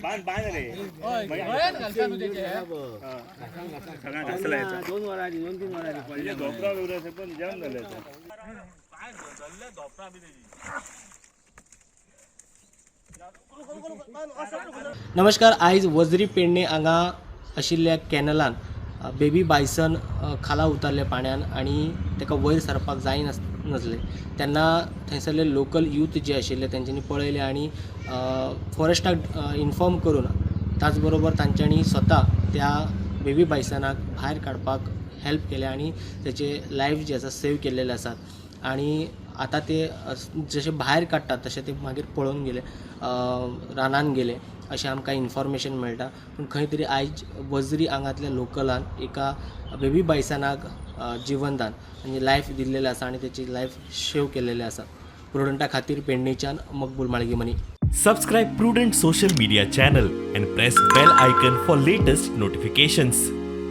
बांद बांद रे. सगळ्या घासला येता. 2 वरांनी, 2-3 वरांनी. म्हणजे धोपरा बिपरा ते पण जाम झाले आता. नमस्कार. आयज वजरी पेडणे हांगा आशिल्ल्या कॅनलान बेबी बायसन खाला उतरले पाण्यान आनी ताका वयर सरपाक जायनासलें तेन्ना थंयसरले लोकल यूथ जे आशिल्ले तेंच्यांनी पळयलें आनी फॉरेस्टाक इन्फॉर्म करून त्याच बरोबर तांच्यांनी स्वता त्या बेबी बायसनाक भायर काडपाक हेल्प केलें आनी तेचे लायफ जे आसा सेव केल्लेले आसात. आनी आतां ते जशे भायर काडटात तशे ते मागीर पळोवन गेले, रानान गेले अशें आमकां इन्फॉर्मेशन मेळटा. पूण खंय तरी आयज वजरी हांगांतल्या लोकलान एका बेबी बायसनाक जिवनदान आनी लायफ दिल्लेलें आसा आनी तेची लायफ सेव केल्लेलें आसा. प्रुडंटा खातीर पेडणेच्यान मकबूल माळगीमनी. Subscribe Prudent Social Media channel and press bell icon for latest notifications.